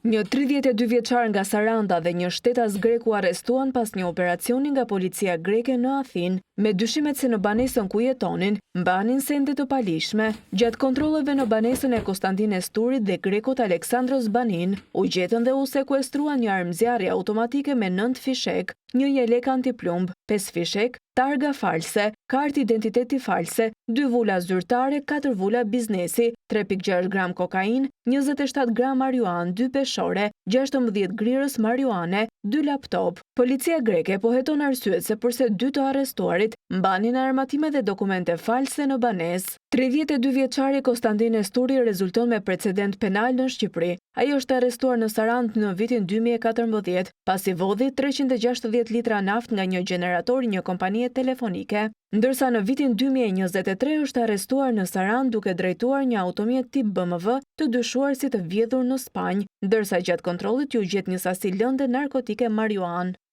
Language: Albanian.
Një 32 vjeçar nga Saranda dhe një shtetas grek u arrestuan pas një operacioni nga policia greke në Athinë, me dyshimet se në banesën ku jetonin, mbanin sende të paligjshme. Gjatë kontrolleve në banesën e Konstantin Esturit dhe grekut Aleksandros Banin, u gjetën dhe u sekuestruan një armë zjarri automatike me 9 fishekë, një jelek antiplumb, 5 fishekë, targa false, kartë identiteti false, 2 vula zyrtare, 4 vula biznesi, 3.6 gram kokainë, 27 gram marijuanë, 2 peshore, 16 grirës marijuane, 2 laptop. Policia greke po heton arsyet se përse dy të arrestuarit mbanin armatime dhe dokumente false në banesë. 32 vjeçari Konstantin Esturi rezulton me precedent penal në Shqipëri. Ai është arrestuar në Sarandë në vitin 2014, pasi vodhi 360 litra naftë nga një gjenerator i një kompanie telefonike. Ndërsa në vitin 2023 është arrestuar në Sarandë duke drejtuar një automjet tip BMW të dyshuar si të vjedhur në Spanjë, ndërsa gjatë kontrollit iu gjet një sasi lënde narkotike marijuanë.